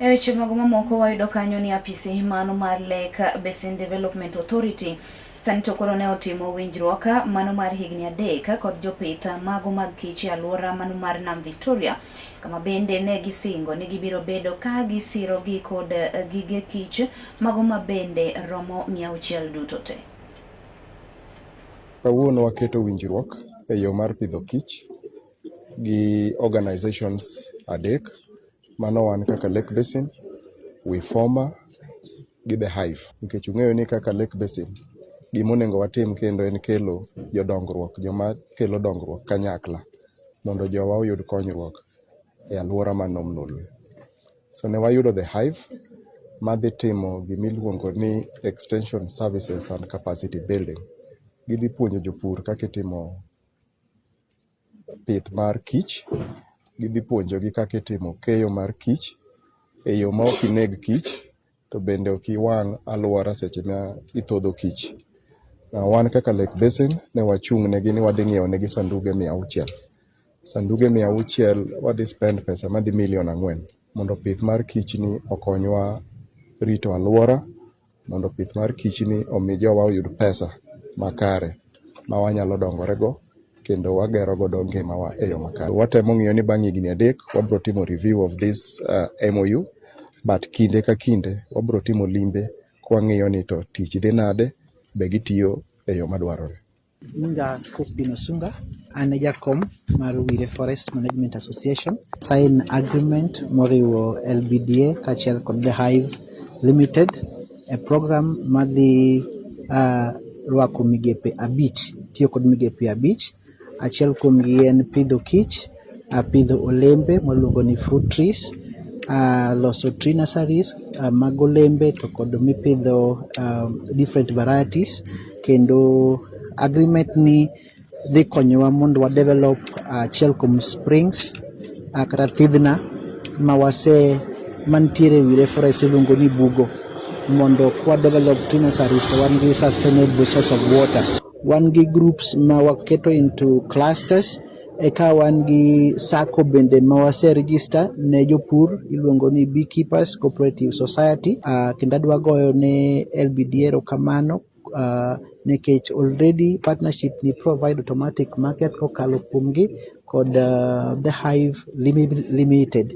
E weche mago mamoko, wayudo kanyo ni apisi mano mar Lake Basin Development Authority sani to koro ne otimo winjruok mano mar higni 3 kod jopith mago mag kich e alwora mano mar Nam Victoria, kama bende ne gisingo ni gibiro bedo ka gisirogi kod gige kich mago ma bende romo 600 duto te. Kawuono waketo winjruok e yo mar pidho kich gi organizations adek. Mano wan kaka Lake Basin, Wifoma gi The Hive. Nikech ung'eyo ni kaka Lake Basin, gima onego watim kendo en kelo jodongruok, joma kelo dongruok kanyakla mondo jowa oyud konyruok e alwora mar Nam Lolwe. So ne wayudo The Hive madhi timo gimiluongo ni extension services and capacity building. Gidhi puonjo jopur kaka itimo pith mar kich, gidhi puonjogi kaka itimo keyo mar kich e yo ma ok ineg kich to bende ok iwang' alwora seche ma ithodho kich. Wan kaka Lake Basin ne wachung' negi ni wadhi ng'iewo negi sanduge 600. Sanduge 600 wadhi spend pesa madhi milion 4 mondo pith mar kich ni okonywa rito alwora, mondo pith mar kich ni omi jowa oyud pesa makare ma wanyalo dongore go kendo wagero godo ngimawa e yo makare. Watemo ng'iyo ni bang' higni 3 wabro timo review of this MOU, but kinde ka kinde wabro timo limbe kwang'iyo ni to tich dhi nade, be gitiyo e yo madwarore. Nyinga Crispin Osunga, an e jakom mar Wire Forest Management Association. Sign agreement moriwo LBDA kaachiel kod The Hive Limited e program madhi rwako migepe 5, tiyo kod migepe 5. Achiel kuomgi en pidho kich, pidho olembe mwaluongo ni fruit trees, loso tree nurseries mag olembe to kod mipidho different varieties. Kendo agreement ni dhi konyowa mondo wa develop achiel kuom springs kata thidhna ma wase mantiere e Wire Forest iluongo ni Bugo, mondo kwa develop tree nurseries to wan gi sustainable source of water. Wan gi groups ma waketo into clusters, eka wan gi sacco bende ma wase register ne jopur iluongo ni Beekeepers Cooperative Society. Kendo adwa goyo ne LBDA erokamano nikech already partnership ni provide automatic market kokalo kuomgi kod The Hive Limited.